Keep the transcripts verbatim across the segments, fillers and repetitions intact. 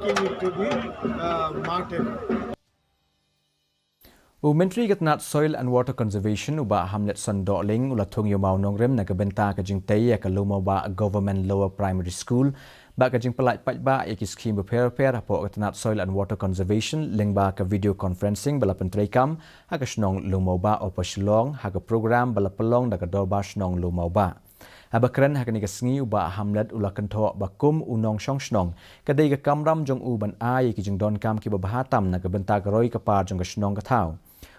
Taking it to the uh, market. U Myntri ka tnat Soil and Water Conservation, u Bah Hamletson Dohling, u la thung ïa u mawnongrim na ka bynta ka jingtei ïa ka Lowmawbah Government Lower Primary School bad ka jingpyllait paidbah ïa ki skhim bapher bapher hapoh ka tnat Soil and Water Conservation lyngba ka video conferencing ba la pyntreikam ha ka shnong Lowmawbah, Upper Shillong, ha ka program ba la pynlong da ka Dorbar Shnong Lowmawbah. Haba kren ha kane ka sngi, u Bah Hamlet u la kynthoh ba kum u nongshong shnong, ka dei ka kamram jong u ban ai ïa ki jingdonkam kiba bha tam na ka bynta ka roi ka par jong ka shnong ka thaw.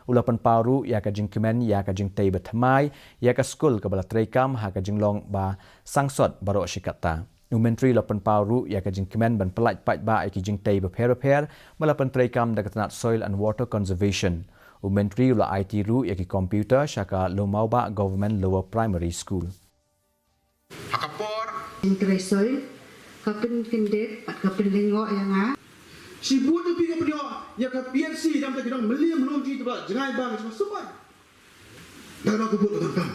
U la pynpaw ruh ïa ka jingkmen ïa ka jingtei bathymmai ïa ka skul kaba la treikam ha ka jinglong ba sangsot baroh shi katta. U Myntri u la pynpaw ruh ïa ka jingkmen ban pyllait paidbah ïa ki jingtei bapher bapher ba la pyntreikam da ka tnat Soil and Water Conservation. U Myntri u la aiti ruh ïa ki computer sha ka Lowmawbah Government Lower Primary School. Ha ka por, Jingtrei soil, ka pynkyndit bad ka pynlyngngoh ïa nga. Shibun jong phi ka pynïoh ïa ka P N C, dang ta ki dang mylliam lum ji, ta ba jngai ba ka jingsuba. Dang dang ka bud ka donkam.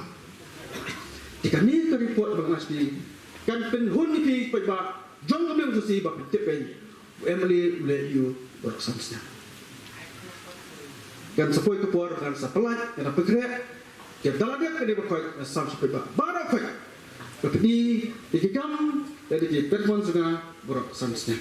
Te kane ka report ba nga shim kan pynhun ïa phi paidbah jong ka Mawbah Constituency ba pyntip ïa u M L A u leh ïa u baroh san snem. Kan sa poi ka por kan sa pyllait, kan sa pynkhreh. Te da la dep kane ba khoit, nga sam sha paidbah baroh khoit, ba pyni ïa ki kam, ïa ki platform jong nga baroh san snem.